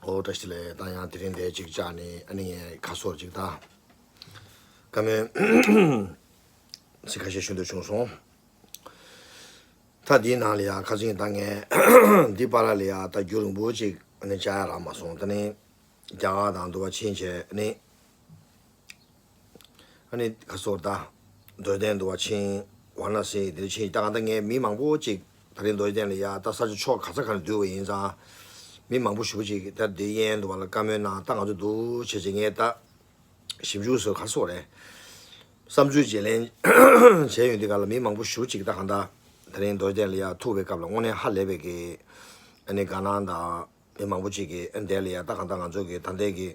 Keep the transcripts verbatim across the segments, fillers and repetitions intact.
ཨོ་བཀྲ་ཤིས་བདེ་ལེགས། ད་ཡང་དེ་རིང་འདིར་ཅིག་བཅར་ནས་ཨ་ནི་ངས་ཁ་སོར་ཅིག་ད་བཀའ་མོལ་ཚིག་ཁ་ཤས་ཞུ་འདོད་བྱུང་སོང་། ད་འདིའི་ནང་ལ་ཡ་ཁ་སང་ད་ངས་འདི་པར་ལ་ཡ་ད་རྒྱུན་རིང་པོ་ཅིག་ཨ་ནི་བཅར་ཡ་རག་མ་སོང་། ད་ནི་རྒྱ་གར་དང་འདུ་བ་ཕྱིན་བྱས་ཨ་ནི། ཨ་ནི་ཁ་སོར་ད་རྡོ་རྗེ་གདན་འདུ་བ་ཕྱིན། ཝཱ་ར་ཎ་སི་འདིར་ཕྱིན། ད་གང་ལྟར་ངས་མི་མང་པོ་ཅིག་ད་རིང་རྡོ་རྗེ་གདན་ལ་ཡ་ད་ས་ཆ་ཕྱོགས་ག་ས་ག་ནས་འདུས་པ་ཡིན་ཙང་། མི་མང་པོ་ཞེ་པོ་ཅིག་ད་འདི་ཡན་འདུ་བ་ལ་བཀའ་མོལ་གནང་། ད་ང་ཚོ་འདུ་བྱེད་ཅིག་ངས་ད་ཞིབ་འཇུག་སོ་ཁ་སོར་རེད། བསམ་ཚུལ་བརྗེ་ལེན་བྱས་ཡོང་དུས་ག་ལ་མི་མང་པོ་ཞེ་པོ་ཅིག་ད་གང་ལྟར་ད་རིང་རྡོ་རྗེ་གདན་ལ་ཡ་ཐུག་པའི་སྐབས་ལ་དངོས་གནས་ཧ་ལས་པའི་གི་ཨ་ནི་དགའ་སྣང་དང་། མི་མང་པོ་ཅིག་གིས་ཨ་ནི་དེ་ལ་ཡ་ད་གང་ལྟར་ང་ཚོ་གི་ད་ལྟའི་གི་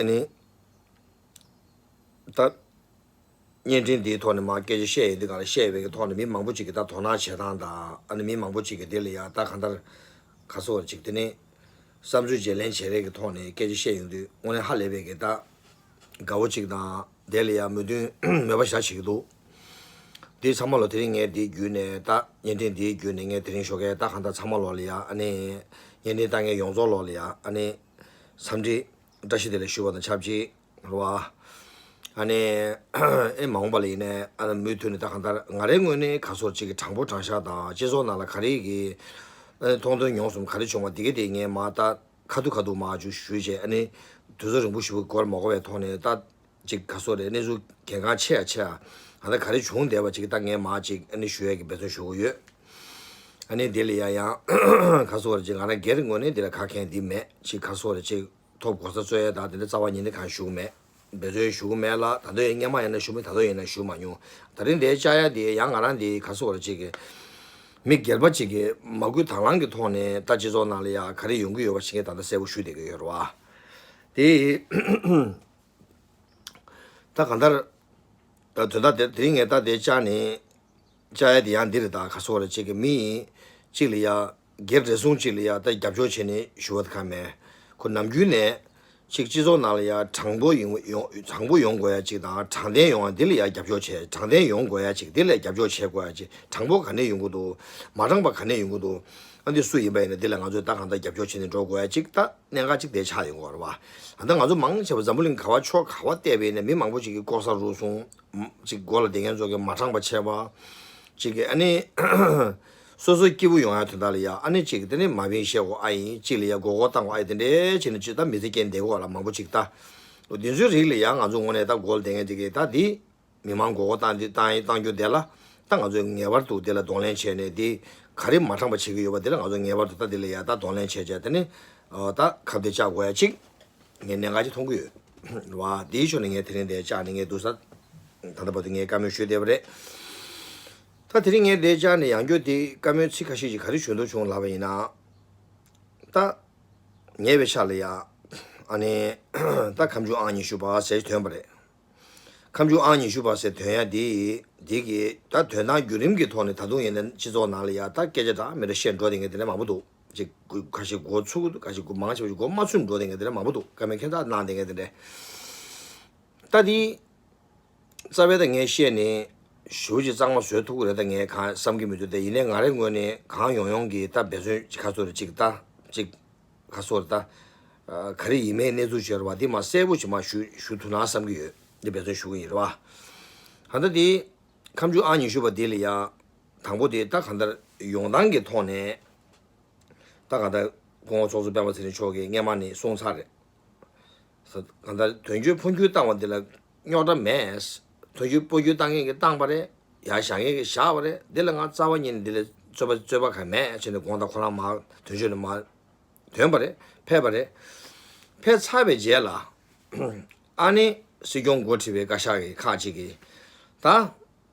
ཨ་ནི་ད་བརྙན་འཕྲིན་འདིའི་ཐོག་ནས་མར་སྐད་ཆ་བཤད་ཡོང་དུས་ག་ལ་བཤད་པའི་གི་ཐོག་ནས་མི་མང་པོ་ཅིག་གིས་ད་དོ་སྣང་བྱེད་སྟངས་དང་། ཨ་ནི་མི་མང་པོ་ཅིག་གིས་དེ་ལ་ཡ་ད་གང་ལྟར་ཁ་སོར་ཅིག་དེ་ནི་བསམ་ཚུལ་བརྗེ་ལེན་བྱེད་རེས་ཀྱི་ཐོག་ནས་སྐད་ཆ་བཤད་ཡོང་དུས་དངོས་གནས་ཧ་ལས་པའི་གི་ད་དགའ་བོ་ཅིག་དང་དེ་ལ་ཡ་མོས་མཐུན་མོས་པ་བཞག་བྱེད་ཀྱི་འདུག། འདི་ཚང་མ་ལོ་དེ་རིང་ངས་འདི་བརྒྱུད་ནས་ད་བརྙན་འཕྲིན་འདིའི་བརྒྱུད་ནས་ངས་དེ་རིང་ཞོགས་ཀས་ད་གང་ལྟར་ཚང་མ་ལོ་ལ་ཡ་ཨ་ནི་བརྙན་འཕྲིན་ལྟ་མཁན་ཡོངས་རྫོགས་ལོ་ལ་ཡ་ཨ་ནི་འཚམས་འདྲི་བཀྲ་ཤིས་བདེ་ལེགས་ཞུ་བ་དང་ཆབས་ཅིག་རེད་བ། ཨ་ནི་ཨེ་མ་འོངས་པ་ལ་ཡིན་ནའི་ཨ་ནི་མུ་མཐུད་ནས་ད་གང་ལྟར་ང་རའི་ངོས་ནས་ག་སོར་ཅིག་གི་དྲང་པོ་དྲང་བཞག་དང་སྤྱི་ཚོགས་ནང་ལ་ག་རེ་གི་ཨ་ནི་མཐོང་ཐོས་མྱོང་གསུམ་ག་རེ་བྱུང་བ་འདི་གི་དེ་ངས་མ་ད་ཁ་ཐུག་ཁ་ཐུག་མ་ཅིག་ཞུས་བྱས། ཨ་ནི་དུས་ཚོད་རིང་པོ་ཞིག་འགོར་མ་དགོས་པའི་ཐོག་ནས་ད་ཅིག་ག་སོར་རེད། གནས་ཚུལ་གལ་འགངས་ཆེ་ཡ་ཆེ་ཡ་ད་ལྟ་ག་རེ་བྱུང་བསྡད་པ་ཅིག་ད་ངས་མ་ཅིག་ཨ་ནི་ཞུ་ཡས་ཀྱི་འབད་བརྩོན་ཞུ་གི་ཡོད། ཨ་ནི་དེ་ལ་ཡ་ཡང་ག་སོར་ཅིག་ང་རང་སྒེར་ངོས་ནས་དེ་ལ་ཁ་མཁན་འདི་མེད། ཅིག་ག་སོར་ཅིག་ཐོབ་གོ་ས་རྩོད་ཡས་དང་དེ་འདྲ་རྩ་བ་ཉིད་ནས་གང་ཞུ་གི་མེད། འབད་བརྩོན་ཞུ་གི་མེད་ལ། ད་དུང་ཡང་སྔོན་མ་ཡིན་ན་ཞུ་མེད། ད་དུང་ཡིན་ན་ཞུ་མ་མྱོང་། ད་རིང་འདིར་བཅར་ཡ་དེ་ཡང་ང་རང་དེ་ག་སོར་ཅིག་གི་མི་སྒེར་པ་ཅིག་གི་མ་བསྐུལ་དང་བླངས་ཀྱི་ཐོག་ནས་ད་སྤྱི་ཚོགས་ནང་ལ་ཡ་ག་རེ་ཡོང་གི་ཡོད་པ་ཞིག་ངས་ད་ལྟ་གསལ་པོ་ཞུ་བསྡད་ཀྱི་ཡོད་རེད་བ། དེ་ད་གང་ལྟར་དོན་དག་དེ་དེ་རིང་ངས་ད་དེ་བཅར་ནས་བཅར་ཡ་དེ་ཡང་འདི་རེད། ད་ག་སོར་ཅིག་གི་མི་གཅིག་ལ་ཡ་སྒེར་རེ་ཟུང་གཅིག་ལ་ཡ་ད་རྒྱབ་སྐྱོར་བྱས་ནས་ཞུ་བ་ད་ག་མེད། ཁོ་ནམ་རྒྱུན་ནས་ཅིག་སྤྱི་ཚོགས་ནང་ལ་ཡ་དྲང་པོ་ཡོང་ཡོང་དྲང་པོ་ཡོང་དགོས་ཡ་ཅིག་དང་། དྲང་བདེན་ཡོང་བ་འདི་ལ་ཡ་རྒྱབ་སྐྱོར་བྱས། དྲང་བདེན་ཡོང་དགོས་ཡ་ཅིག་འདི་ལ་ཡ་རྒྱབ་སྐྱོར་བྱེད་དགོས་ཡ་ཅིག་དྲང་པོ་ག་ནས་ཡོང་གི་འདུག། མ་དྲང་པ་ག་ནས་ཡོང་གི་འདུག། ཨ་འདི་སུ་ཡིན་པ་ཡིན་ན་འདི་ལ་ང་ཚོས་ད་གང་ལྟར་རྒྱབ་སྐྱོར་བྱས་ནས་འགྲོ་དགོས་ཡ་ཅིག་ད་གནད་འགག་ཅིག་དེ་ཆགས་ཡོང་གི་ཡོད་རེད་བ། ད་ལྟ་ང་ཚོ་མང་ཆེ་བ་འཛམ་བུ་གླིང་ག་བ་ཕྱོགས་ག་བ་བལྟས་པ་ཡིན་ན་མི་མང་པོ་ཅིག་གིས་ལྐོག་ཟ་རུལ་སུངས་ཅིག་སྒོ་ལ་བསྡད་མཁན་ཚོ་གི་མ་དྲང་པ་བྱས་པ་ཅིག་གི་ཨ་ནི་སོ་སོ་སྐྱིད་པོ་ཡོང་ཡ་དོན་དག་ལ་ཡ་ཨ་ནི་ཅིག་དེ་ནི་མ་བིན་བཤད་དགོས་ཨ་ཡིན། ཅིག་ལ་ཡ་མགོ་སྐོར་བཏང་དགོས་ཨ་ཡིན། དེ་འདྲའི་བྱས་ནས་ཅིག་ད་མི་ཚེ་སྐྱེལ་བསྡད་དགོས་ལ་མང་པོ་ཅིག་ད། འོ་དེ་ཚོའི་རིགས་ལ་ཡ་ང་ཚོ་དངོས་གནས་ད་སྒོ་ལ་བསྡད་མཁན་དེ་གི་ད་འདི། མི་མང་མགོ་སྐོར་བཏང་དེ་བཏང་ཡིན་བཏང་རྒྱུ་དེ་ལ་ད་ང་ཚོས་ངེས་པར་དུ་དེ་ལ་གདོང་ལེན་བྱས་ནས། དེ་ག་རེ་མ་དྲང་པ་བྱེད་ཀྱི་ཡོད་པ་དེ་ལ་ང་ཚོས་ངེས་པར་དུ་ད་དེ་ལ་ཡ་ད་གདོང་ལེན་བྱས་བྱས། དེ་ནི་ཨ་ད་ཁ་གཏད་བཅག་དགོས་ཡ་ཅིག་ངས་གནད་འགག་ཅིག་མཐོང་གི་ཡོད་རེད་བ། དེའི་ཕྱོགས་ནས་ངས་དེ་རིང་འདིར་བཅར་ནས་ངས་འདུག་ས་ད་ལྟ་བར་དུ་ངས་བཀའ་མོལ་ཞུས་བསྡད་པ་རེད། ད་དེ་རིང་ངས་འདིར་བཅར་ནས་ཡང་བསྐྱར་དེ་བཀའ་མོལ་ཚིག་ཁ་ཤས་ཅིག་ག་རེ་ཞུ་འདོད་བྱུང་ལབ་པ་ཡིན་ན། ད་ཉེ་བའི་ཆར་ལ་ཡ་ཨ་ནི་ད་ཁ་མཆུ་ཨང་ཉི་ཤུ་པ་ཟེར་ཐོན་པ་རེད། ཁ་མཆུ་ཨང་ཉི་ཤུ་པ་ཟེར་ཐོན་ཡ་དེ་དེ་གི་ད་དོན་དག་བརྒྱུད་རིམ་གྱི་ཐོག་ནས་ད་དུང་ཡིན་ན་སྤྱི་ཚོགས་ནང་ལ་ཡ་ད་སྐད་ཆ་འདྲ་མི་འདྲ་བཤད་འགྲོ་བསྡད་མཁན་དེ་འདྲ་མང་པོ་འདུག། ཅིག་ཁ་ཤས་མགོ་ཚུགས་འདུག། ཁ་ཤས་མགོ་མང་ཆེ་བ་ཞིག་མགོ་མ་ཚོས་འགྲོ་བསྡད་མཁན་དེ་འདྲ་མང་པོ་འདུག། བཀའ་མོལ་ཁྱད་མཚར་གནང་བསྡད་མཁན་དེ་འདྲ། ད་དེ་རྩ་བའི་ད་ངས་བཤད་ནས་ཞུ་ཅིག་གཙང་མ་བཟོ་ཐུབ་ཀྱི་རེད་ད་ངས་གང་བསམ་གྱི་མི་འདུག། ད་ཡིན་ནའི་ང་རའི་ངོས་ནས་གང་ཡོང་ཡོང་གི་ད་འབད་བརྩོན་ཅིག་ཁ་ཚོར་ཅིག་ད་ཅིག་ག་སོར་ད། ཨ་ག་རེ་ཡིན་མིན་གནས་ཚུལ་བྱས་ར་བ་འདི་མ་གསལ་པོ་ཅིག་མ་ཞུ་ཞུ་ཐུབ་ན་བསམ་གྱི་ཡོད། འདི་འབད་བརྩོན་ཞུ་གི་ཡིན་ར་བ། ད་ལྟ་འདི་ཁ་མཆུ་ཨང་ཉི་ཤུ་པ་འདི་ལ་ཡ་དང་པོ་དེ་ད་གང་ལྟར་ཡོང་སྟངས་ཀྱི་ཐོག་ནས་ད་གང་ལྟར་སྐུ་ངོ་ཚོགས་གཙོ་སྤེན་པ་ཚེ་རིང་མཆོག་གིས་སྔས་མ་ནས་གསུངས་ཚར་རེད། གང་ལྟར་དོན་འཁྱོལ་འཕོ་འགྱུར་བཏང་བ་འདི་ལ་རྙོག་དྲ་མེད། དོན་འཁྱོལ་འཕོ་འགྱུར་བཏང་མཁན་གྱིས་བཏང་པ་རེད། ཡར་བཞག་མཁན་གྱིས་བཞག་པ་རེད། འདི་ལ་ང་རྩ་བ་ཉིད་ནས་འདི་ལ་རྩོད་པ་རྩོད་པ་གང་མེད་བྱས་ནས་དགོངས་དག་ཁོ་རང་མར་དོན་འཁྱོལ་ནས་མར་ཐོན་པ་རེད། ཕེབས་པ་རེད། ཕེབས་ཚར་བའི་རྗེས་ལ་ཨ་ནི་སྲིད་སྐྱོང་འགོ་ཁྲིད་པའི་བཀའ་ཤག་གི་ཁག་ཅིག་གིས་ད་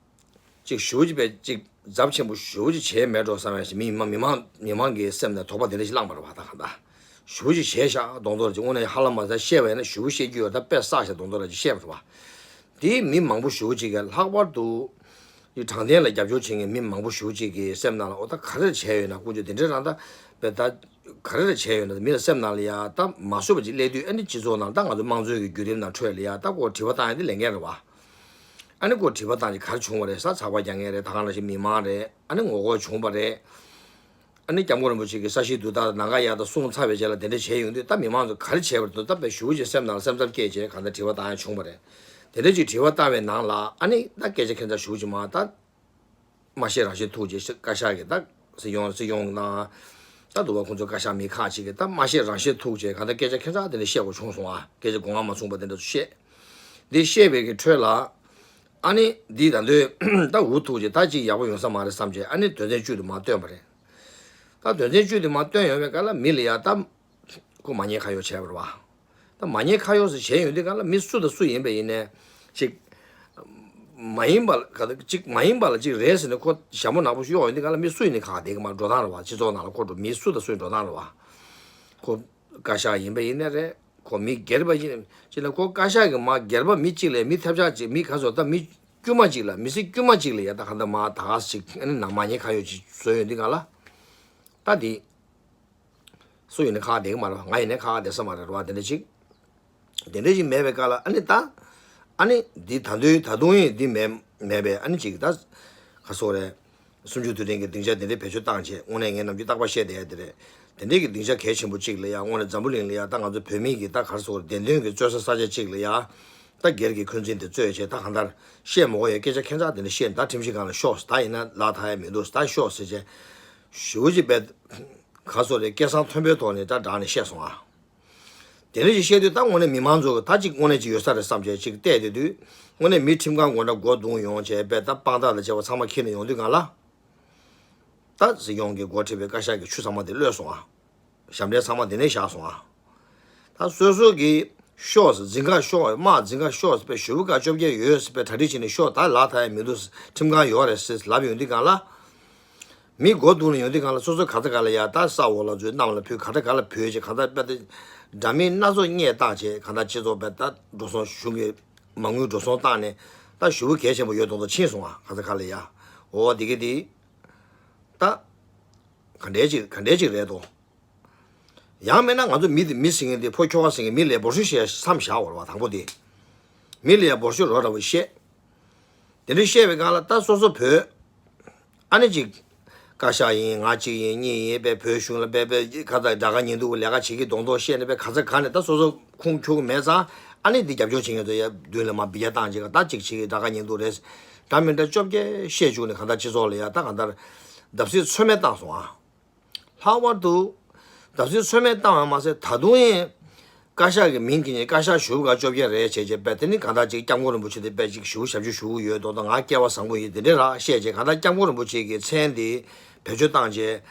ཅིག་ཞུ་ཅིག་པའི་ཅིག་ཚབས་ཆེན་པོ་ཞུ་ཅིག་བྱས་མེད་འགྲོ་བསམ་ཡ་ཞིག་མི་མང་མི་མང་མི་མང་གི་སེམས་ནས་དོགས་པ་དེ་འདྲ་ཞིག་བསླངས་པ་རེད་བ། ད་གང་ལྟར་ཞུ་ཅིག་བྱས་ཤག་གདོང་ཐོག་ཅིག་དངོས་གནས་ཧ་ལམ་མ་ཟ་བཤད་པ་ཡིན་ན་ཞུ་བཤད་རྒྱུ་ཡོད་ད་དཔེ་བསགས་ཤག་གདོང་ཐོག་ཅིག་བཤད་པ་རེད་བ། དེ་མི་མང་པོ་ཞེ་པོ་ཅིག་གིས་ལྷག་པར་དུ་དེ་དྲང་བདེན་ལ་རྒྱབ་སྐྱོར་བྱེད་མཁན་མི་མང་པོ་ཞེ་པོ་ཅིག་གི་སེམས་ནང་ལ་འོ་ད་ག་རེ་བྱས་ཡོད་ན། ཀུན་སྤྱོད་དེ་འདྲའི་རང་ད་བས་ད་ག་རེ་བྱས་ཡོད་ན། མི་ལ་སེམས་ནང་ལ་ཡ་ད་མ་བཟོད་པ་ཅིག་སླེབས་དུས་ཨ་ནི་སྤྱི་ཚོགས་ནང་ད་ང་ཚོ་དམངས་གཙོའི་གི་བརྒྱུད་རིམ་ནང་འཕྲོད་ལ་ཡ་ད་ཁོ་དྲི་བ་བཏང་ཡ་དེ་ལས་འགན་རེད་བ། ཨ་ནི་ཁོ་དྲི་བ་བཏང་ཅིག་ག་རེ་བྱུང་བ་རེད། ས་ཚགས་པར་རྒྱག་མཁན་རེད། ད་གང་ལ་ཞིག་མི་མང་རེད། ཨ་ནི་ངོ་རྒོལ་བྱུང་བ་རེད། ཨ་ནི་སྐྱབས་མགོན་རིན་པོ་ཆེ་གིས་ས་གཞི་བསྡུ་ད་ནམ་མཁའ་ཡར་ད་གསུངས་ཚར་བའི་རྗེས་ལ་དེ་འདྲ་བྱས་ཡོང་དུས། ད་མི་མང་ཚོ་ག་རེ་བྱས་པ་རེད་འདུག་ད་དཔེ་ཞེ་པོ་ཅིག་སེམས་ནང་ལ་སེམས་འཚབ་སྐྱེས་བྱས་གང་ལྟར་དྲི་བ་བཏང་ཡ་བྱུང་བ་རེད། དེ་འདྲ་ཅིག་དྲི་བ་བཏང་བའི་ནང་ལ་ཨ་ནི་ད་སྐད་ཆ་ཁྱད་མཚར་ཞེ་པོ་ཅིག་མ། ད་སྨྲ་ཤེས་རང་བཞིན་ཐུགས་རྗེ་བཀའ་ཤག་གིས་ད་སྲིད་སྐྱོང་སྲིད་སྐྱོང་དང་། ད་འདུག་བ། ཁོང་ཚོ་བཀའ་ཤག་མི་ཁག་ཅིག་གིས་ད་སྨྲ་ཤེས་རང་བཞིན་ཐུགས་རྗེ་གང་ལྟར་སྐད་ཆ་ཁྱད་མཚར་དེ་འདྲ་བཤད་དགོས་བྱུང་སོང་ཨ། སྐད་ཆ་གོ་ང་མ་ཚུགས་པ་དེ་འདྲ་བཤད། འདི་བཤད་པའི་གི་ཁྲོད་ལ་ཨ་ནི་འདི་ད་འདོད་ད་འུ་ཐུགས་རྗེ་ད་ཅིག་ཡག་པོ་ཡོང་ས་མ་རེད་བསམ་བྱས། ཨ་ནི་དོན་ཚན་བཅུ་དེ་མར་བཏོན་པ་རེད། ད་དོན་ཚན་བཅུ་དེ་མར་བཏོན་ཡོང་བའི་སྐབས་ལ་མི་ལ་ཡ་ད་ཁོ་མ་ཉེས་ཁ་གཡོགས་བྱས་པ་རེད་བ། ད་མ་ཉེས་ཁ་གཡོགས་ཟེར་བྱས་ཡོང་དུས་སྒང་ལ་མི་སུ་དང་སུ་ཡིན་པ་ཡིན་ནའི་ཅིག་མ་ཡིན་པ་ལ་ག་ཅིག་མ་ཡིན་པ་ལ་ཅིག་རེད་ཟེར་ནས་ཁོ་ཞྭ་མོ་ནག་པོ་ཞིག་གཡོགས་ཡོང་དུས་སྒང་ལ་མི་སུ་ཡིན་ནའི་ཁག་བསྡད་ཀྱི་མ་རེད། འགྲོ་སྟངས་རེད་བ། སྤྱི་ཚོགས་ནང་ལ་ཁོ་འགྲོ་མི་སུ་དང་སུའི་འགྲོ་སྟངས་རེད་བ། ཁོ་བཀའ་ཤག་ཡིན་པ་ཡིན་ནའི་རེད། ཁོ་མི་སྒེར་པ་ཡིན་ཅིག་ལ་ཁོ་བཀའ་ཤག་གི་མ་སྒེར་པ་མི་གཅིག་ལ་མི་ཐབས་ཆག་ཅིག་མི་ག་ཚོད་ད་མི་དཀྱུས་མ་གཅིག་ལ་མི་སེར་དཀྱུས་མ་གཅིག་ལ་ཡ་ད་ག་འདྲ་མ་ད་ག་ཅིག་ཨ་ནི་ནང་མ་ཉེས་ཁ་གཡོགས་ཅིག་བཟོས་ཡོང་དུས་སྒང་ལ་ད་འདི། སུ་ཡིན་ནའི་ཁག་བསྡད་ཀྱི་མ་རེད་བ། ང་ཡིན་ནའི་ཁག་བསྡད་ས་མ་རེད་བ། དེ་འདྲ་ཅིག་དེ་འདྲ་ཅིག་མེད་པའི་སྐབས་ལ་ཨ་ནི་ད། ཨ་ནི་འདི་ད་དུང་ད་དུང་ཡིན་འདི་མེད་མེད་པའི་ཨ་ནི་ཅིག་ད། ག་སོག་རེད། གསུམ་བཅུ་དུས་དྲན་གྱི་སྡིངས་ཆ་དེ་འདྲ་བེད་སྤྱོད་བཏང་བྱས་དངོས་གནས་ངས་ནམ་རྒྱུན་རྟག་པར་བཤད་བསྡད་ཡ་དེ་རེད། དེ་འདྲའི་གི་སྡིངས་ཆ་གལ་ཆེན་པོ་གཅིག་ལ་ཡ་དངོས་གནས་འཛམ་བུ་གླིང་ལ་ཡ་ད་ང་ཚོ་བོད་མི་གི་ད་ག་སོག་རེད། བདེན་དོན་གྱི་རྩོད་ས་ས་ཆ་གཅིག་ལ་ཡ། ད་སྒེར་གྱི་འཁོན་འཛིན་དེ་རྩོད་བྱས་ད་གང་ལྟར་བཤད་མ་དགོས་ཡ་སྐད་ཆ་ཁྱད་མཚར་དེ་འདྲ་བཤད་ད་ཁྲིམས་ཞིབ་ཁང་ལ་ཤོག་ད་ཡིན་ན་ལག་ཐག་ཡ་མི་འདུག་ད་ཤོག་ཟེར་བྱས། ཞེ་པོ་ཅིག་བས། ག་སོག་རེད། སྐད་གསང་མཐོན་པོའི་ཐོག་ནས་ད་བསྒྲགས་ནས་བཤད་སོང་ཨ། དེ་འདྲ་ཞིག་བཤད་དུས་ད་དངོས་གནས་མི་མང་ཚོ་གི་ད་ཅིག་དངོས་གནས་ཅིག་ཡོད་ས་རེད་བསམ་བྱས་ཅིག་བལྟས་དེ་དུས། དངོས་གནས་མི་ཁྲིམས་ཁང་སྒོ་འགྲམ་སྒོ་རྡུང་ཡོང་བྱས་པས་ད་དཔང་རྟགས་དང་བཅས་པ་ཚང་མ་འཁྱེར་ནས་ཡོང་དུས་སྒང་ལ། ད་སྲིད་སྐྱོང་གི་འགོ་ཁྲིད་པའི་བཀའ་ཤག་གི་ཆུ་ཚང་མ་དེ་གློད་སོང་ཨ། ཞབས་འདྲེན་ཚང་མ་དེ་ནས་བཞག་སོང་ཨ། ད་སོ་སོ་གི་ཤོག་ཟེར་འཛིན་ག་ཤོག་དམག་འཛིན་ག་ཤོག་ཟེར་པའི་ཞེ་པོ་ཀ་བཅོ་བརྒྱད་ཡོད་ཟེར་པའི་གྲ་སྒྲིག་བྱས་ནས་ཤོག་ད་ལག་ཐག་ཡ་མི་འདུག་ཁྲིམས་ཁང་ཡོད་རེད་ཟེར་ལབ་ཡོང་དུས་སྒང་ལ། མི་སྒོ་རྡུང་ནས་ཡོང་དུས་སྒང་ལ་སོ་སོ་ག་ཚ་ག་ལ་ཡ་ད་ས་འོག་ལ་འཛུལ་གནམ་ལ་བུད་ག་ཚ་ག་ལ་བུད་ཅེས་གང་ལྟར་དཔེ་ད་འདྲ་མིན་སྣ་ཚོགས་སྙད་བཏགས་བྱས་གང་ལྟར་སྤྱི་ཚོགས་དཔེ་ད་འགྲོ་སོང་གཞུང་གི་མ་དངུལ་འགྲོ་སོང་བཏང་ནས་ད་ཞེ་པོ་གལ་ཆེན་པོ་ཡོད་མདོག་མདོག་ཕྱིན་སོང་ཨ། ག་ཚ་ག་ལ་ཡ། འོ་དེ་གི་དེ། ད། ག་འདྲས་ཅིག་ག་འདྲས་ཅིག་རེད་དོ། ཡང་མིན་ན་ང་ཚོ་མི་དེ་མི་ཟེར་མཁན་དེ་ཕོ་ཁྱོ་ག་ཟེར་མཁན་མི་ལ་འབོར་ཤོག་བཤད་མཚམས་བཞག་འོར་བ་དང་པོ་དེ། མི་ལ་འབོར་ཤོག་རོ་འདྲ་བོ་བཤད། དེ་འདྲ་བཤད་པའི་སྒང་ལ་ད་སོ་སོ་བོད། ཨ་ནི་ཅིག་བཀའ་ཤག་ཡིན་ང་གཅིག་ཡིན་གཉིས་ཡིན་པའི་བོད་གཞུང་ལ་པའི་པའི་ཁ་ཚ་དགྲ་དགའ་ཉེས་འདུག་ལས་ཀ་བྱེད་ཀྱི་གདོང་ཐོག་བཤད་ནས་པའི་ག་ཚ་ག་ནས་ད་སོ་སོ་ཁུངས་འཁྱོལ་གི་མེད་ཙང་ཨ་ནི་འདི་རྒྱབ་སྐྱོར་བྱེད་མཁན་ཚོ་ཡ་མདུན་ལ་མ་འབུད་རྒྱག་བཏང་བྱེད་ག་ད་ཅིག་བྱེད་ཀྱི་དགྲ་དགའ་ཉེས་འདུག་རེད། འདྲ་མི་འདྲ་བཅོ་བརྒྱད་བཤད་བཅུག་ནས་གང་ལྟར་སྤྱི་ཚོགས་ལ་ཡ་ད་གང་ལྟར་བརྡབ་གསིག་ཚོད་མེད་བཏང་སོང་ཨ། ལྷག་པར་དུ། བརྡབ་གསིག་ཚོད་མེད་བཏང་བ་མ་ཟད་ད་དུང་ཡང་། བཀའ་ཤག་གི་མིང་གི་ནི་བཀའ་ཤག་ཞུ་བ་བཅོ་བརྒྱད་རེད་བྱས་བྱས་པས་དེ་ནི་གང་ལྟར་ཅིག་སྐྱབས་མགོན་རིན་པོ་ཆེ་དེ་དཔེ་ཅིག་ཞུ་ཞབས་ཞུ་ཞུ་གི་ཡོད་མདོག་མདོག་ང་སྐལ་བ་བཟང་པོ་ཡིན་དེ་འདྲས་ར་བཤད་བྱས་གང་ལྟར་སྐྱབས་མགོན་རིན་པོ་ཆེ་གི་མཚན་དེ་བེད་སྤྱོད་བཏང་བྱས།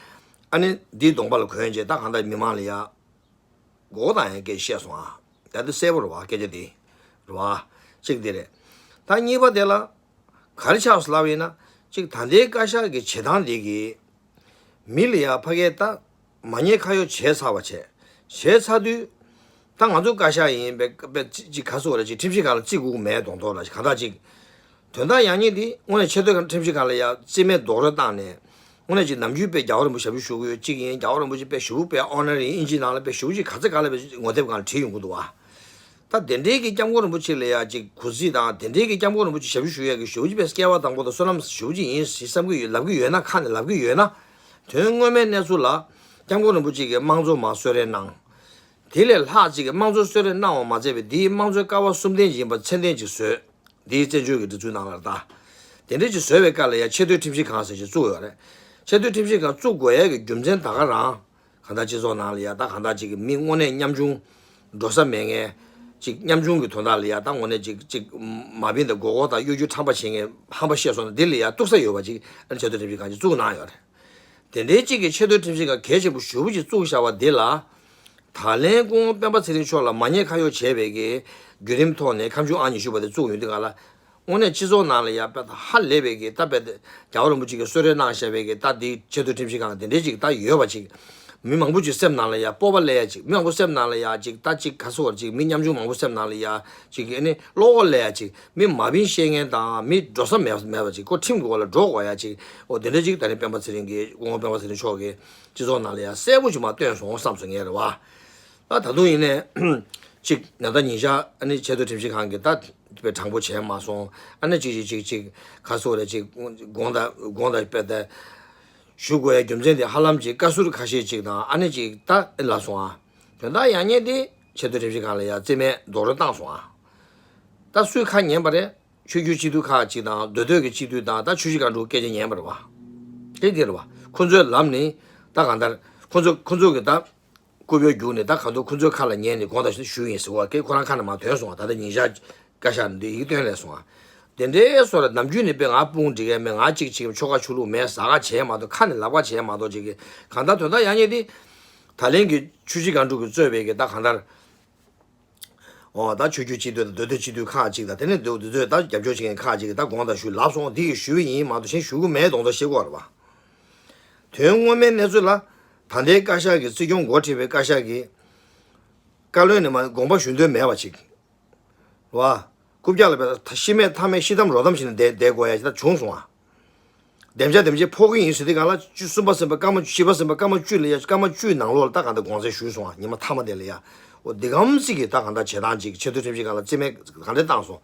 ཨ་ནི་འདིའི་གདོང་པ་ལ་གོན་བྱས་ད་གང་ལྟར་མི་མང་ལ་ཡ། མགོ་བོ་དང་ཡང་སྐད་བཤད་སོང་ཨ། ད་དེ་གསལ་པོ་རེད་བ་སྐད་ཆ་དེ། རེད་བ། གཅིག་དེ་རེད། ད་གཉིས་པ་དེ་ལ། ག་རེ་ཆགས་སོང་ལབ་ཡིན་ན། གཅིག་ད་ལྟའི་བཀའ་ཤག་གི་བྱེད་སྟངས་དེ་གིས། མི་ལ་ཡ་ཕ་གིར་ད། མ་ཉེས་ཁ་གཡོགས་བྱས་ཚར་བ་བྱས། བྱས་ཚར་དུས། ད་ང་ཚོ་བཀའ་ཤག་ཡིན་པའི་པའི་ཅི་ཅི་ག་སོགས་རེད་ཅིག་ཁྲིམས་ཞིབ་ཁང་ལ་བརྩི་དགོས་ཀྱི་མེད་མདོག་མདོག་ལ་གང་ལྟར་ཅིག་དོན་དག་ཡང་སྙིང་འདི་དངོས་གནས་ཆེས་མཐོའི་ཁྲིམས་ཞིབ་ཁང་ལ་ཡ་རྩིས་མེད་རྡོག་རོལ་བཏང་ནས། དངོས་གནས་ཀྱི་ནམ་རྒྱུན་དཔེ་རྒྱལ་བ་རིན་པོ་ཆེ་ཞབས་ཞུ་ཞུ་གི་ཡོད་གཅིག་ཡིན། རྒྱལ་བ་རིན་པོ་ཆེ་དཔེ་ཞུ་དཔེ་ཨོ་ནར་ཡིན་ཨིན་ཇི་ནང་ལ་དཔེ་ཞུ་གཅིག་ག་ཚོད་ག་ལ་དཔེ་ངོ་དེབ་སྒང་ལ་བྲིས་ཡོང་གི་འདུག་བ། ད་དེ་འདྲའི་གི་སྐྱབས་མགོན་རིན་པོ་ཆེ་ལ་ཡ་གཅིག་གུས་བརྩི་དང་དེ་འདྲའི་གི་སྐྱབས་མགོན་རིན་པོ་ཆེ་ཞབས་ཞུ་ཞུ་ཡ་གི་ཞབས་ཞུ་དཔེ་སྐལ་བ་དང་པོ་དང་བསོད་ནམས་ཞབས་ཞུ་ཡིན་ཞེས་བསམ་གི་ཡོད་ལབ་གི་ཡོད་ན་ཁ་ནས་ལབ་གི་ཡོད་ན། དོན་དངོས་མའི་གནས་ཚུལ་ལ་སྐྱབས་མགོན་རིན་པོ་ཆེ་གིས་དམངས་གཙོ་མར་གསོལ་རས་གནང་། དེ་ལས་ལྷག་ཅིག་གི་དམངས་གཙོ་གསོལ་རས་གནང་བ་མ་ཚད་པའི་འདིའི་དམངས་གཙོའི་ཀ་བ་གསུམ་ལྡན་ཡིན་པ་མཚན་ལྡན་ཅིག་བཟོས། འདིའི་བཙན་བྱོལ་གྱི་སྒྲིག་འཛུགས་ནང་ལ་ད། དེ་འདྲ་ཅིག་བཟོས་པའི་སྐབས་ལ་ཡང་ཆེས་མཐོའི་ཁྲིམས་ཞིབ་ཁང་ཟེར་ཞིག་བཙུགས་ཡོད་རེད། ཆེས་མཐོའི་ཁྲིམས་ཞིབ་ཁང་བཙུགས་དགོས་ཡས་ཀྱི་རྒྱུ་མཚན་ད་ག་རང་། གང་ལྟར་སྤྱི་ཚོགས་ནང་ལ་ཡ་ད་གང་ལྟར་ཅིག་གི་མི་དངོས་གནས་ཉམ་ཆུང་། འགྲོ་ས་མེད་མཁན། ཅིག་ཉམ་ཆུང་གི་དོན་དག་ལ་ཡ་ད་དངོས་གནས་ཅིག་ཅིག་མ་བིན་དང་མགོ་སྐོར་དང་གཡོ་སྒྱུ་ཁྲམ་པ་བྱེད་མཁན་ཧམ་པ་བཤད་སོང་ན་འདི་ལ་ཡ་གཏུག་ས་ཡོད་པ་ཅིག་ཨ་ནི་ཆེས་མཐོའི་ཁྲིམས་ཞིབ་ཁང་ཅིག་བཙུགས་གནང་ཡོད་རེད། དེ་འདྲའི་གཅིག་གིས་ཆེས་མཐོའི་ཁྲིམས་ཞིབ་ཁང་གལ་ཆེན་པོ་ཞེ་པོ་ཅིག་བཙུགས་བཞག་པ་འདི་ལ། ད་ལན་སྐུ་ངོ་སྤེན་པ་ཚེ་རིང་མཆོག་ལ་མ་ཉེས་ཁ་གཡོགས་བྱས་པའི་གི་བརྒྱུད་རིམ་ཐོག་ནས་ཁ་མཆུ་ཨང་ཉི་ཤུ་པ་དེ་བཙུགས་ཡོང་དུས་ག་ལ། དངོས་གནས་སྤྱི་ཚོགས་ནང་ལ་ཡ་དཔེ་ད་ཧ་ལས་པའི་གི་ད་དཔེ་དེ་རྒྱལ་བ་རིན་པོ་ཆེ་གིས་གསོལ་རས་གནང་བཞག་པའི་གི་ད་འདི་ཆེས་མཐོའི་ཁྲིམས་ཞིབ་ཁང་དེ་འདྲའི་ཅིག་ད་ཡོད་པ་ཅིག་མི་མང་པོ་ཅིག་སེམས་ནང་ལ་ཡ་སྤོབས་པ་སླེབས་ཡ་ཅིག་མི་མང་པོ་སེམས་ནང་ལ་ཡ་ཅིག་ད་ཅིག་ག་སོ་བར་ཅིག་མི་ཉམ་ཆུང་མང་པོ་སེམས་ནང་ལ་ཡ་ཅིག་ཨ་ནི་བློ་ཁོག་སླེབས་ཡ་ཅིག་མི་མ་བིན་བཤད་མཁན་དང་མི་འགྲོ་ས་མེད་མེད་པ་ཅིག་ཁོ་ཁྲིམས་ཀྱི་འོག་ལ་འགྲོ་དགོས་ཡ་ཅིག་འོ་དེ་འདྲ་ཅིག་ད་ནི་སྤེན་པ་ཚེ་རིང་གིས་སྐུ་ངོ་སྤེན་པ་ཚེ་རིང་མཆོག་གིས་སྤྱི་ཚོགས་ནང་ལ་ཡ་གསལ་པོ་ཅིག་མ་བཏོན་སོང་བསམ་སོང་ངས་རེད་བ། ད་ད་དུང་ཡིན་ནའི་ཅིག་ཉ་ཟླ་ཉིན་ཞག་ཨ་ནི་ཆེས་མཐོའི་ཁྲིམས་ཞིབ་ཁང་གིས་ད་དཔེ་དྲང་པོ་བྱས་མ་སོང་ཨ་ནི་ཅིག་ཅིག་ཅིག་ཅིག་ག་སོ་རེ་ཅིག་དགོངས་དག་དགོངས་དག་དཔེ་ད། ཞུ་དགོས་ཡ་རྒྱུ་མཚན་དེ་ཧ་ལམ་ཅིག་བཀའ་ཟུར་ཁ་ཤས་ཅིག་དང་ཨ་ནེ་ཅིག་ད་ལབ་སོང་ཨ། དོན་དག་ཡག་ཉེས་དེ་ཆེས་མཐོའི་ཁྲིམས་ཞིབ་ཁང་ལ་ཡ་རྩིས་མེད་རྡོག་རོལ་བཏང་སོང་ཨ། ད་སུས་ཁ་ཉན་པ་རེད། ཆོས་བརྒྱུད་སྤྱི་འཐུས་ཁག་ཅིག་དང་མདོ་སྟོད་ཀྱི་སྤྱི་འཐུས་དང་ད་ཆུ་བཞི་སྒང་དྲུག་སྐད་ཆ་ཉན་པ་རེད་བ། དེ་དེ་རེད་བ། ཁོ་ཚོའི་ལམ་ནི་ད་གང་ལྟར་ཁོ་ཚོ་ཁོ་ཚོ་གི་ད་སྐུ་བོའི་རྒྱུགས་ནས་ད་གང་ཐུབ་ཁོ་ཚོའི་ཁ་ལ་ཉན་ནས་དགོངས་དག་ཞུས་ཡིན་ཟེར་བ་ཀྱེ་ཁོ་རང་ཁ་ནས་མ་ཐོན་སོང་བ། ད་ལྟ་ཉིན་ཞག་བཀའ་ཤག་འདི་ཡིག་སྟོན་ལས་སོང་བ། དེ་འདྲའི་སོ་ར་ནམ་རྒྱུན་ནས་དཔེ་ང་དཔུང་སྒྲིག་གས་མེད། ང་གཅིག་བྱེད་ཀྱི་ཆོ་ག་ཆོས་ལུགས་མེད། ཟ་ག་བྱས་མ་གཏོགས་ཁ་ནས་ལབ་ག་བྱས་མ་གཏོགས་ཅིག་གི་གང་ལྟར་དོན་དག་ཡག་ཉེས་དེ་ད་ལན་གྱི་ཆུ་བཞི་སྒང་དྲུག་གིས་གཙོས་པའི་གི་ད་གང་ལྟར། འོ་ད་ཆོས་བརྒྱུད་སྤྱི་འཐུས་དང་མདོ་སྟོད་སྤྱི་འཐུས་ཁག་ཅིག་དང་དེ་ནས་འདུག་འདི་ཚོས་ད་རྒྱབ་སྐྱོར་བྱེད་མཁན་ཁག་ཅིག་གིས་ད་དགོངས་དག་ཞུས་ལབ་སོང་། འདི་ཡིས་ཞུས་པ་ཡིན་མ་གཏོགས་གཞན་ཞུ་གི་མེད་མདོག་མདོག་བཤད་ཀྱི་ཡོད་རེད་བ། དོན་དངོས་མའི་གནས་ཚུལ་ལ་ད་ལྟའི་བཀའ་ཤག་གིས་སྲིད་སྐྱོང་འགོ་ཁྲིད་པའི་བཀའ་ཤག་གིས་བཀའ་བློན་ནས་མ་དགོངས་པ་ཞུ་འདོད་མེད་པ་ཅིག་རེད་བ། རྐུབ་བཀྱག་ལ་བས་ཤི་མེད་ཐ་མེད་ཤི་གཏམ་རོ་གཏམ་བྱས་ནས་བསྡད་བསྡད་དགོས་ཡ་ཅིག་ད་བྱུང་སོང་ཨ། བདེ་འཇགས་བདེ་འཇགས་ཕོག་གི་ཡིན་ཟེར་དུས་སྒང་ལ་བཅུ་གསུམ་པ་ཟིན་པ་སྐར་མ་བཞི་པ་ཟིན་པ་སྐར་མ་བཅུ་ལ་ཡ་སྐར་མ་བཅུའི་ནང་ལོགས་ལ་ད་གང་ལྟར་དགོངས་སེལ་ཞུས་སོང་ཨ། ཉི་མ་མཐའ་མ་དེ་ལ་ཡ། འོ་འདི་གམ་ཚིག་གི་ད་གང་ལྟར་བྱེད་སྟངས་ཅིག་ཆེས་མཐོའི་ཁྲིམས་ཞིབ་ཁང་ལ་རྩིས་མེད་གང་འདྲ་བཏང་སོང་།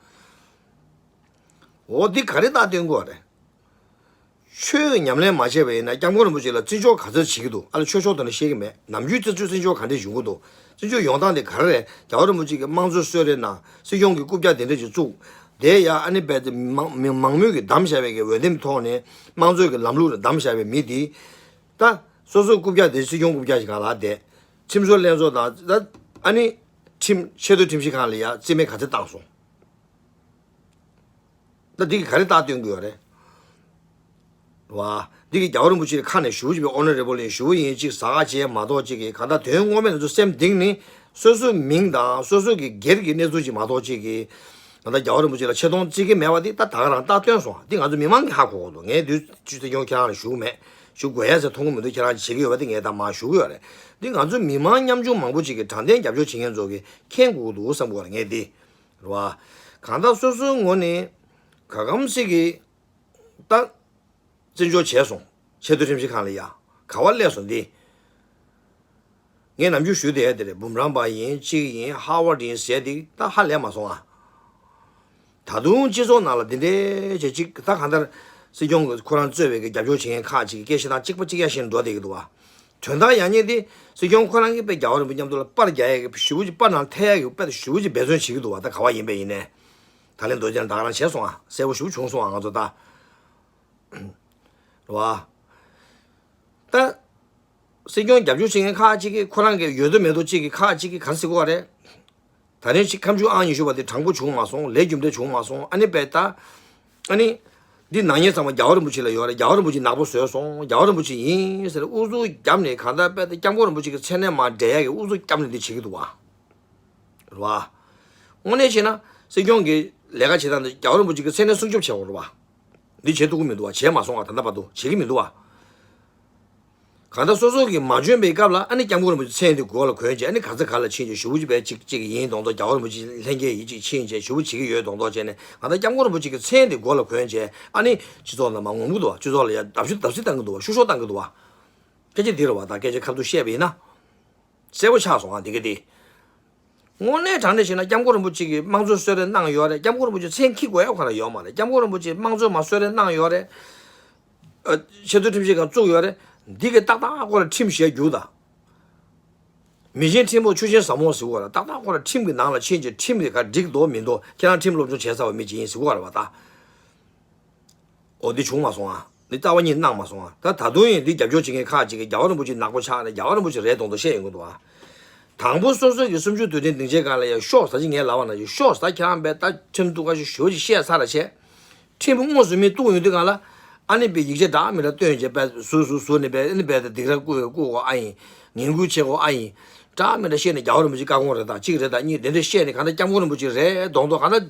འོ་འདི་ག་རེ་རྟགས་སྟོན་དགོས་རེད། ཆོས་ཉམས་ལེན་མ་བྱས་པ་ཡིན་ན་སྐྱབས་མགོན་རིན་པོ་ཆེ་ལ་བརྩི་འཇོག་ག་ཚོད་བྱེད་ཀྱི་འདུག་ཨ་ལ་ཆོས་ཕྱོགས་དོན་ལ་བཤད་ཀྱི་མེད། ནམ་རྒྱུན་བརྩི་འཇོག་བརྩི་འཇོག་ག་འདྲས་ཡོང་གི་འདུག་བརྩི་འཇོག་ཡོང་སྟངས་དེ་ག་རེ་རེད། རྒྱལ་བ་རིན་པོ་ཆེ་གིས་དམངས་གཙོའི་གསོལ་རས་གནང་། སྲིད་སྐྱོང་གིས་རྐུབ་བཀྱག་དེ་འདྲ་ཞིག་བཙུགས། དེ་ཡ་ཨ་ནི་རྦད་དེ་མང་མི་མང་མོས་ཀྱིས་བདམས་བཞག་པའི་གི་འོས་འདེམས་ཐོག་ནས་དམངས་གཙོའི་གི་ལམ་ལུགས་ལ་བདམས་བཞག་པའི་མི་དེ། ད་སོ་སོའི་རྐུབ་བཀྱག་དེ་སྲིད་སྐྱོང་རྐུབ་བཀྱག་ཞིག་གང་ལ་བསྡད། ཁྲིམས་བཟོ་ལྷན་ཚོགས་དང་ད་ཨ་ནི་ཁྲིམས་ཆེས་མཐོའི་ཁྲིམས་ཞིབ་ཁང་ལ་ཡ་རྩིས་མེད་ག་ཚོད་བཏང་སོང་། ད་འདི་གིས་ག་རེ་རྟགས་སྟོན་གྱི་ཡོད་རེད། བ། འདི་གིས་རྒྱལ་བ་རིན་པོ་ཆེའི་ཁ་ནས་ཞུ་བ་ཅིག་པའི་ཨོ་ནོ་རེ་བོ་ལིན་ཞུ་བ་ཡིན་ཅིག་ཟ་ག་བྱས་མ་གཏོགས་ཅིག་གིས་གང་ལྟར་དོན་དངོས་མེད་ནས་ཚོ་སེམས་གཏིང་ནས་སོ་སོའི་མིང་དང་སོ་སོ་གི་སྒེར་གྱི་གནས་ཚུལ་ཅིག་མ་གཏོགས་ཅིག་གིས་གང་ལྟར་རྒྱལ་བ་རིན་པོ་ཆེ་ལ་ཆེ་མཐོང་བརྩི་གི་མེད་པ་འདི་ད་ད་ག་རང་རྟགས་སྟོན་སོང་། འདི་ང་ཚོ་མི་མང་གིས་ཧ་གོ་གི་འདུག་ངས་དུས་ཚོད་སྐྱོན་ཁྱེད་རང་ལ་ཞུ་གི་མེད། ཞུ་དགོས་ཡ་ཟེར་མཐོང་གི་མི་འདུག་ཁྱེད་རང་བྱེད་ཀྱི་ཡོད་པ་འདི་ངས་ད་མར་ཞུ་གི་ཡོད་རེད། འདི་ང་ཚོ་མི་མང་ཉམ་ཆུང་མང་པོ་ཅིག་གིས་དྲང་བདེན་རྒྱབ་སྐྱོར་བྱེད་མཁན་ཚོ་གིས་མཁྱེན་དགོས་ཀྱི་འདུག་བསམ་གི་ཡོད་རེད་ངས་འདི། རེད་བ། གང་ལྟར་སོ་སོའི་ངོས་ནས་ག་གམ་སྲིད་ཀྱི་ད་བརྩི་འཇོག་བྱས་སོང་། ཆེས་མཐོའི་ཁྲིམས་ཞིབ་ཁང་ལ་ཡ་ག་བ་སླེབས་སོང་འདི། ངས་ནམ་རྒྱུན་ཞུས་བསྡད་ཡ་དེ་རེད། འབུམ་རམས་པ་ཡིན་གཅིག་ཡིན་ཧར་ཝར་ཌི་ཡིན་ཟེར་འདི་ད་ཧ་ལས་མ་སོང་ཨ། ད་དུང་སྤྱི་ཚོགས་ནང་ལ་འདི་འདྲའི་བྱས་ཅིག་ད་གང་ལྟར་སྲིད་སྐྱོང་གི་ཁོ་རང་གཙོས་པའི་གི་རྒྱབ་སྐྱོར་བྱེད་མཁན་ཁག་ཅིག་གིས་སྐད་ཆ་དང་གཅིག་པ་གཅིག་ཡ་བཞིན་འགྲོ་བསྡད་ཀྱི་འདུག་བ། དོན་དག་ཡག་ཉེས་དེ་སྲིད་སྐྱོང་ཁོ་རང་གིས་དཔེ་རྒྱལ་བ་རིན་པོ་མཉམ་དུ་ལ་པར་རྒྱག་ཡ་གི་ཞུ་བ་ཅིག་པར་ནང་ཐེ་ཡ་གི་དཔེ་ཞུ་བ་ཅིག་འབད་བརྩོན་བྱེད་ཀྱི་འདུག་བ། ད་ག་བ་ཡིན་པ་ཡིན་ནའི། ད་ལན་རྡོ་རྗེ་ལ་ད་ག་རང་བྱས་སོང་ཨ། གསལ་པོ་ཞུ་བྱུང་སོང་ཨ་ང་ཚོ་ད། རེད་བ། ད། སྲིད་སྐྱོང་རྒྱབ་སྐྱོར་བྱེད་མཁན་ཁག་ཅིག་གིས་ཁོ་རང་གི་ཡོད་དོ་མེད་དོ་ཅིག་གིས་ཁག་ཅིག་གིས་ག་རེ་ཟེར་གི་ཡོད་རེད། ད་རིང་ཅིག་ཁ་མཆུ་ཨང་ཉི་ཤུ་པ་དེ་དྲང་པོ་བྱུང་མ་སོང་། ལས་རྒྱུ་འབྲས་བྱུང་མ་སོང་། ཨ་ནི་དཔེ་ད། ཨ་ནི། འདི་ནག་ཉེས་ཚང་མ་རྒྱལ་བ་རིན་པོ་ཆེ་ལ་ཡོད་རེད། རྒྱལ་བ་རིན་པོ་ཆེས་ནག་པོ་བཟོས་སོང་། རྒྱལ་བ་རིན་པོ་ཆེ་ཡིན་ཟེར་ཨུ་ཚུགས་བརྒྱབ་ནས་གང་ལྟར་དཔེ་ད་སྐྱབས་མགོན་རིན་པོ་ཆེ་གི་མཚན་གནས་མར་འབྲད་ཡ་གི་ཨུ་ཚུགས་བརྒྱབ་ནས་འདི་བྱེད་ཀྱི་འདུག་བ། རེད་བ། དངོས་གནས་བྱས་ན་སྲིད་སྐྱོང་གི་ལས་ཀ་བྱེད་སྟངས་འདི་རྒྱལ་བ་རིན་པོ་ཆེ་གི་མཚན་གནས་སྲུང་སྐྱོབ་བྱེད་དགོས་རེད་བ། འདི་བྱེད་ཐུབ་ཀྱི་མི་འདུག་བ། བྱས་མ་སོང་བ། ད་ལྟ་བར་དུ་བྱེད་ཀྱི་མི་འདུག་བ། གང་ལྟར་སོ་སོ་གིས་མ་འཇོན་པའི་སྐབས་ལ་ཨ་ནི་སྐྱབས་མགོན་རིན་པོ་ཆེ་མཚན་དེ་མགོ་ལ་གོན་བྱས། ཨ་ནི་ག་ཚོད་ག་ལ་ཕྱིན་བྱས་ཞུ་བ་ཅིག་བས་ཅིག་ཅིག་ཡིན་མདོག་མདོག་རྒྱལ་བ་རིན་པོ་ཆེ་ལྷན་རྒྱས་ཡིན་ཅིག་ཕྱིན་བྱས་ཞུ་བ་བྱེད་ཀྱི་ཡོད་མདོག་མདོག་བྱས་ནས་གང་ལྟར་སྐྱབས་མགོན་རིན་པོ་ཆེ་གི་མཚན་དེ་མགོ་ལ་གོན་བྱས་ཨ་ནི་སྤྱི་ཚོགས་ནང་མར་ངོམ་གྱི་འདུག་བ། སྤྱི་ཚོགས་ལ་ཡ་བརྡབ་གསིག་བརྡབ་གསིག་བཏང་གི་འདུག་བ། ཤུགས་ཤོག་བཏང་གི་འདུག་བ། སྐད་ཆ་འདི་རེད་བ། ད་སྐད་ཆ་ཁ་ཐུག་བཤད་པ་ཡིན་ན། གསལ་པོ་ཆགས་སོང་ཨ་འདི་ག་དེ། དངོས་གནས་དྲང་གནས་བྱས་ན་སྐྱབས་མགོན་རིན་པོ་ཆེ་གིས་དམངས་གཙོའི་གསོལ་རས་གནང་ཡོད་རེད། སྐྱབས་མགོན་རིན་པོ་ཆེ་མཚན་འཁྱེར་དགོས་ཡ་ཁོ་ན་ཡོད་མ་རེད། སྐྱབས་མགོན་རིན་པོ་ཆེས་དམངས་གཙོའི་མར་གསོལ་རས་གནང་ཡོད་རེད། ཨ། ཆེས་མཐོའི་ཁྲིམས་ཞིབ་ཁང་བཙུགས་ཡོད་རེད། འདི་གི་ཏག་ཏག་སྐོར་ལ་ཁྲིམས་བཞེས་རྒྱུགས་དང་། མི་ཆེན་ཁྲིམས་དཔོན་ཆུ་ཆེན་ཟབ་མོ་ཟེར་གོ་ར་ཏག་ཏག་སྐོར་ལ་ཁྲིམས་ཀྱི་ནང་ལ་ཕྱིན་བྱས་ཁྲིམས་དེ་ག་འགྲིག་འདུག་མི་འདུག་ཁྱེད་རང་ཁྲིམས་སློབ་སྦྱོང་བྱས་ཚར་བ་མི་ཅིག་ཡིན་ཟེར་གོ་ར་བ་ད། འོ་འདི་བྱུང་མ་སོང་ཨ། འདི་རྩ་བ་ཉིད་གནང་མ་སོང་ཨ། ད་ད་དུང་ཡིན་འདི་རྒྱབ་སྐྱོར་བྱེད་མཁན་ཁག་ཅིག་གིས་རྒྱལ་བ་རིན་པོ་ཆེ་ནག་པོ་ཆགས་ནས་རྒྱལ་བ་རིན་པོ་ཆེ་རེད་མདོག་མདོག་བཤད་ཡོང་གི་འདུག་ཨ། དང་པོ་སོ་སོ་གི་གསུམ་བཅུ་དུས་དྲན་སྡིངས་ཆའི་སྒང་ལ་ཡ་ཤོག་ཟ་ཅིག་ངས་ལབ་པ་ན་ཡ་ཤོག་ཟ་ཁྱེད་རང་བས་ད་ཁྲིམས་ཐུགས་ཁ་ཤས་ཞུ་ཅིག་བཤད་ཚར་ར་བྱས། ཁྲིམས་དངོས་སུ་མི་གཏུག་ཡོང་དུས་སྒང་ལ་ཨ་ནི་པའི་ཡིག་ཆ་འདྲ་མི་འདྲ་སྟོན་བྱས་པས་ཟུར་ཟུར་ཟུར་ནས་པས་ཨ་ནི་པས་ད་སྡིགས་ར་བསྐུལ་བསྐུལ་གོ་ཨ་ཡིན། ངན་སྐུལ་བྱེད་གོ་ཨ་ཡིན། འདྲ་མི་འདྲ་བཤད་ནས་རྒྱལ་བ་རིན་པོ་ཆེ་བཀའ་དགོངས་རེད་ད་གཅིག་རེད་ད་གཉིས་དེ་འདྲ་བཤད་ནས་གང་ལྟར་སྐྱབས་མགོན་རིན་པོ་ཆེ་རེད་མདོག་མདོག་གང་ལྟར།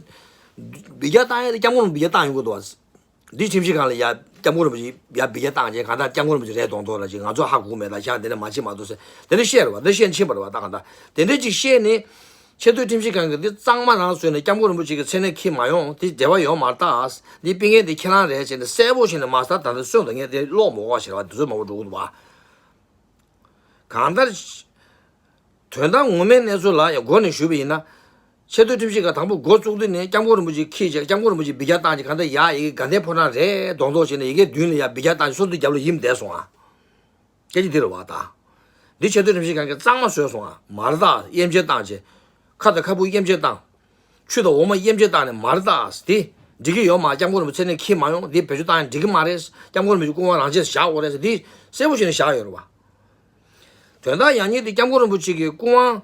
འབུད་རྒྱག་བཏང་ཡས་དེ་སྐྱབས་མགོན་རིན་པོ་ཆེ་བཏང་ཡོང་གི་འདུག་བ། འདི་ཁྲིམས་ཞིབ་ཁང་ལ་ཡ་སྐྱབས་མགོན་རིན་པོ་ཆེ་ཡ་འབུད་རྒྱག་བཏང་བྱས་གང་ལྟར་སྐྱབས་མགོན་རིན་པོ་ཆེ་རེད་མདོག་མདོག་ལ་ཅིག་ང་ཚོ་ཧ་གོ་མེད་ད་ཤག་དེ་འདྲ་མ་བྱེད་མ་གཏོགས་ཟེར་དེ་འདྲ་བཤད་རེད་བ། འདི་བཤད་ཕྱིན་པ་རེད་བ་ད་གང་ལྟར་དེ་འདྲ་ཅིག་བཤད་ནས། ཆེས་མཐོའི་ཁྲིམས་ཞིབ་ཁང་གིས་འདི་གཙང་མ་རང་བཟོས་ནས་སྐྱབས་མགོན་རིན་པོ་ཆེ་གི་མཚན་གནས་འཁྱེར་མ་ཡོང་དེ་འབྲེལ་བ་ཡོད་མ་རེད་ད། འདི་སྤེལ་མཁན་དེ་ཁྱེད་རང་རེད་ཅེས་ནས་གསལ་པོ་བྱས་ནས་མ་ཟ་ད་ལྟ་སོན་དང་ངས་དེ་ཀློག་མ་དགོས་པ་ཞེས་པ་འདི་ཚོ་མང་པོ་འགྲོ་གི་འདུག་བ། གང་ལྟར། དོན་དག་ངོ་མའི་གནས་ཚུལ་ལ་ཡང་མགོ་ནས་ཞུས་པ་ཡིན་ན། ཆེས་མཐོའི་ཁྲིམས་ཞིབ་ཁང་དང་པོ་འགོ་བཙུགས་དུས་ནས་སྐྱབས་མགོན་རིན་པོ་ཆེ་འཁྱེར་བྱས་སྐྱབས་མགོན་རིན་པོ་ཆེ་འབུད་རྒྱག་བཏང་བྱས་གང་ལྟར་ཡ་ཡི་གེ་དགའ་ལྡན་ཕོ་བྲང་རེད་མདོག་མདོག་བྱས་ནས་ཡི་གེ་མདུན་ལ་ཡ་འབུད་རྒྱག་བཏང་བྱས་སོ་འདི་རྒྱབ་ལ་ཡིབ་བསྡད་སོང་ཨ། སྐད་ཆ་འདི་རེད་བ་ད། འདི་ཆེས་མཐོའི་རིམ་བཞིན་གང་གི་གཙང་མ་བཟོས་སོང་ཨ། མ་རེད་ད། དབྱེ་འབྱེད་བཏང་བྱས། ཁ་དང་ཁ་སྤུ་དབྱེ་འབྱེད་བཏང་། ཆུ་དང་འོ་མ་དབྱེ་འབྱེད་བཏང་ནས་མ་རེད་ད། དེ་འགྲིག་གི་ཡོད་མ། སྐྱབས་མགོན་རིན་པོ་ཆེ་ནས་ཁྱེར་མ་ཡོང་། འདི་བེད་སྤྱོད་བཏང་ཡང་འགྲིག་གི་མ་རེད། སྐྱབས་མགོན་རིན་པོ་ཆེ་སྐུ་དབང་རང་ཆས་བཞག་དགོས་རེད། འདི་གསལ་པོ་ཞིག་ནས་བཞག་ཡོད་རེད་བ། དོན་དག་ཡང་སྙིང་དེ་སྐྱབས་མགོན་རིན་པོ་ཆེ་གི་སྐུ་དབང་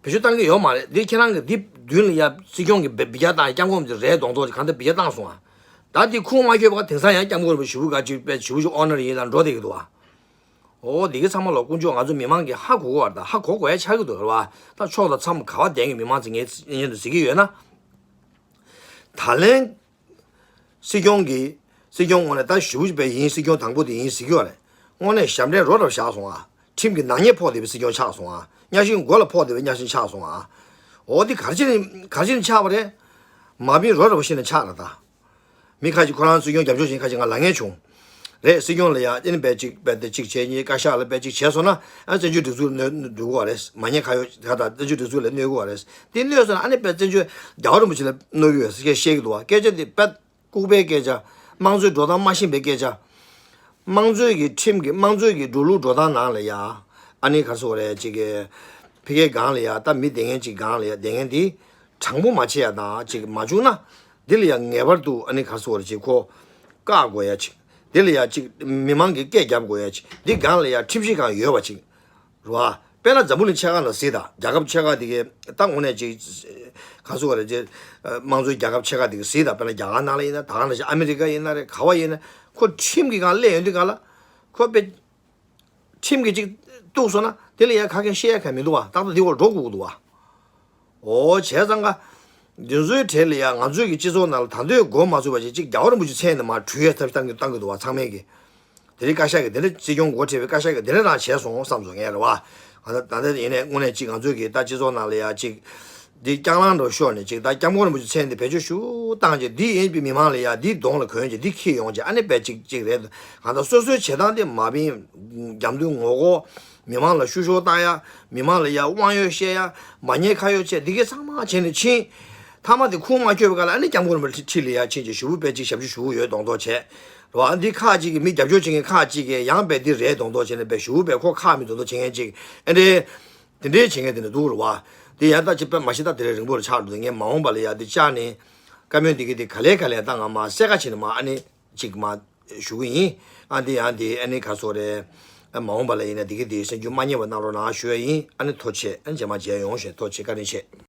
བེད་སྤྱོད་བཏང་གི་ཡོད་མ་རེད། འདི་ཁྱེད་རང་གི་འདི་མདུན་ལ་ཡ་སྲིད་སྐྱོང་གི་འབུད་རྒྱག་བཏང་། སྐྱབས་མགོན་རིན་པོ་ཆེ་རེད་མདོག་མདོག་ཅིག་གང་ལྟར་འབུད་རྒྱག་བཏང་སོང་ཨ། ད་འདི་ཁུངས་མ་འཁྱོལ་བ་དེང་སང་ཡང་སྐྱབས་མགོན་རིན་པོ་ཆེ་ཞེ་པོ་ག་ཅིག་དཔེ་ཞེ་པོ་ཅིག་ཨོ་ནར་ཡིན་ལ་འགྲོ་བསྡད་ཀྱི་འདུག་ཨ། འོ་འདི་གི་ཚང་མ་ལ་དཀོན་མཆོག་ང་ཚོ་མི་མང་གིས་ཧ་གོ་གོ་བ་དང་ཧ་གོ་དགོས་ཡ་ཆགས་ཀྱི་འདུག་རེད་བ། ད་ཕྱོགས་དང་མཚམས་ག་བ་བསྡད་མཁན་མི་མང་ཚོ་ངས་སྙན་དུ་གཟིགས་ཀྱི་ཡོད་ན། ད་ལན་སྲིད་སྐྱོང་གིས་སྲིད་སྐྱོང་དངོས་གནས་ད་ཞུ་བྱས་པའི་ཡིན། སྲིད་སྐྱོང་དང་པོ་དེ་ཡིན་ཟེར་གྱི་ཡོད་རེད། དངོས་གནས་ཞབས་འདྲེན་རོ་རབ་བཞག་སོང་ཨ། ཁྲིམས་ཀྱི་ནག་ཉེས་ཕོག་བསྡད་པའི་སྲིད་སྐྱོང་ཆགས་སོང་ཨ། གཉའ་ཤིང་མགོ་ལ་ཕོག་བསྡད་པའི་གཉའ་ཤིང་ཆགས་སོང་ཨ། འོ་འདི་ག་རེ་བྱས་ནས་ག་རེ་བྱས་ནས་ཆགས་པ་རེད། མ་བིན་རོ་རབ་ཤིན་ནས་ཆགས་ལ་ད། མི་ཁ་ཅིག་ཁོ་རང་སྲིད་སྐྱོང་རྒྱབ་སྐྱོར་བྱེད་མཁན་ཁ་ཅིག་ང་ལབ་མཁན་བྱུང་། རེད། སྲིད་སྐྱོང་ལ་ཡ་ཨེ་ནི་བས་གཅིག་བས་དེ་གཅིག་བྱས། གཉིས་བཀའ་ཤག་ལ་བས་གཅིག་བྱས་སོང་ན་ཨ་བཙན་བྱོལ་སྒྲིག་འཛུགས་གནོད་འགྲོ་གི་རེད། མ་ཉེས་ཁ་གཡོག་ད་ལྟ་བཙན་བྱོལ་སྒྲིག་འཛུགས་ལ་གནོད་གི་རེད། དེ་གནོད་སོང་ན་ཨ་ནི་བས་བཙན་བྱོལ་རྒྱལ་བ་རིན་པོ་ཆེ་ལ་གནོད་གི་ཡོད་ཟེར་བཤད་ཀྱི་འདུག་བ། སྐད་ཆ་དེ་བས་ལྐུགས་པའི་སྐད་ཆ། དམངས་གཙོའི་འགྲོ་སྟངས་མ་ཤེས་པའི་སྐད་ཆ། དམངས་གཙོའི་གི་ཁྲིམས་ཀྱི་དམངས་གཙོའི་གི་འགྲོ་ལུགས་འགྲོ་སྟངས་ནང་ལ་ཡ། ཨ་ནི་ག་རེ་ཟེར་དགོས་རེད། ཅིག་གི་ཕ་གིའི་སྒང་ལ་ཡ་ད་མི་བསྡད་མཁན་ཅིག་སྒང་ལ་ཡ་བསྡད་མཁན་དེ་དྲང་པོ་མ་བྱེད་ཡ་དང་ཅིག་མ་བཅུག་ན། འདི་ལ་ཡ་ངེས་པར་དུ་ཨ་ནི་ག་རེ་ཟེར་དགོས་རེད། ཅིག་ཁོ་བཀག་དགོས་ཡ་ཅིག་འདི་ལ་ཡ་ཅིག་མི་མང་གིས་སྐད་རྒྱབ་དགོས་ཡ་ཅིག་འདི་སྒང་ལ་ཡ་ཁྲིམས་གཞི་སྒང་ཡོད་པ་ཅིག་རེད་བ། དཔེར་ན་འཛམ་བུ་གླིང་ཕྱེད་ཀ་ལ་གཟིགས་དང་། རྒྱལ་ཁབ་ཕྱེད་ཀ་དེ་གའི་ད་དངོས་གནས་ཅིག་ག་རེ་ཟེར་དགོས་རེད། ཅིག་དམངས་གཙོའི་རྒྱལ་ཁབ་ཕྱེད་ཀ་དེ་གའི་གཟིགས་དང་། དཔེར་ན་རྒྱ་གར་ནང་ལ་ཡིན་ན། ད་ག་ནང་བཞིན་ཨ་མི་རི་ཀ་ཡིན་ན་རེད། ག་བ་ཡིན་ན་ཁོ་ཁྲིམས་ཀྱི་སྒང་སླེབས་ཡོང་དུས་སྒང་ལ་ཁོ་དཔེ་ཁྲིམས་ཀྱིས་ཅིག་གཏུགས་སོང་ན་དེ་ལ་ཡ་ག་གེ་བཤད་ཡ་ག་མི་འདུག་བ། ཏག་ཏག་དེ་འོག་འགྲོ་དགོས་ཀྱི་འདུག་བ། འོ་བྱས་ཙང་ཀ་འདི་ཚོའི་གྲས་ལ་ཡ་ང་ཚོའི་གི་སྤྱི་ཚོགས་ནང་ལ་ད་དུང་འགོ་མ་ཚུགས་པ་ཅིག་ཅིག་རྒྱལ་བ་རིན་པོ་ཆེ་མཚན་ནས་མར་བྲུས་ཡ་ཐབས་བཏང་གི་བཏང་གི་འདུག་བ། ཚང་མས་གི་དེ་རིང་བཀའ་ཤག་གི་དེ་འདྲ་སྲིད་སྐྱོང་འགོ་ཁྲིད་པའི་བཀའ་ཤག་གི་དེ་འདྲ་རང་བྱས་སོང་བསམ་སོང་ངས་རེད་བ། ང་ད་ད་ལྟ་ཡིན་ནའི་དངོས་གནས་ཅིག་ང་ཚོའི་གི་ད་སྤྱི་ཚོགས་ནང་ལ་ཡ་ཅིག་འདི་རྐྱང་ལངས་འགྲོ་ཤོར་ནས་ཅིག་ད་སྐྱབས་མགོན་རིན་པོ་ཆེ་མཚན་འདི་བེད་སྤྱོད་ཞུ་བཏང་རྗེས་འདི་ཡིན་པའི་མི་མང་ལ་ཡ་འདི་གདོང་ལ་གོན་རྗེས་འདི་འཁྱེར་ཡོང་རྗེས་ཨ་ནི་བས་ཅིག་ཅིག་རེད། ང་ད་སོ་སོའི་བྱེད་སྟངས་དེ་མ་བིན་རྒྱབ་མདུན་ངོ་ལྐོག་མི་མང་ལ་བཤུ་གཞོག་བཏང་ཡ། མི་མང་ལ་ཡ་དབང་ཡོད་བཤད་ཡ། མ་ཉེས་ཁ་གཡོག་བྱས་འདི་གའི་ཚང་མ་བྱས་ནས་ཕྱིན། མཐའ་མ་དེ་ཁུངས་མ་འཁྱོལ་བའི་སྐབས་ལ་ཨ་ནི་སྐྱབས་མགོན་རིན་པོ་ཆེ་འཁྲིས་ལ་ཡ་ཕྱིན་རྗེས་ཞུ་བོ་དཔེ་ཅིག་ཞབས་ཕྱི་ཞུ་གི་ཡོད་མདོག་མདོག་བྱས་རེད་བ། འདི་ཁག་ཅིག་གིས་མི་རྒྱབ་སྐྱོར་བྱེད་མཁན་ཁག་ཅིག་གིས་ཡང་དཔེ་འདི་རེད་མདོག་མདོག་བྱས་ནས་དཔེ་ཞུ་བོ་དཔེ་ཁོ་ཁག་མི་མདོག་མདོག་བྱེད་མཁན་ཅིག་ཨེ་འདྲའི་དེ་འདྲའི་བྱེད་མཁན་དེ་འདྲ་འདུག་རེད་བ། དེ་ཡང་ད་ཅིག་དཔེ་མ་གཞི་ད་དེ་རིང་རིང་པོ་ལ་ཆགས་འགྲོ། ངས་མ་འོངས་པ་ལ་ཡ་འདི་བཅར་ནས་བཀའ་མོལ་འདི་གི་དེ་ག་ལེ་ག་ལེ་ད་ང་མ་གསལ་ཁ་བྱས་ནས་མ་ཨ་ནི། ཅིག་མ་ཞུ་གི་ཡིན། ཨ་འདི་ཡང་འདི་ཨ་ནི་ག་རེ་ཟེར་དགོས་རེད། ཨ་མ་འོངས་པ་ལ་ཡིན་ན་འདི་གི་འདི་སེམས་ཤུགས་མ་ཉམས་པ་གནང་རོགས་གནང་ཞུ་ཡ་ཡིན། ཨ་ནི་ཐུགས་རྗེ་ཆེ། ཨ་ནི་རྗེས་མ་མཇལ་ཡོང་ཞེས་ཐུགས་རྗེ་ཆེ། བཀའ་དྲིན་ཆེ།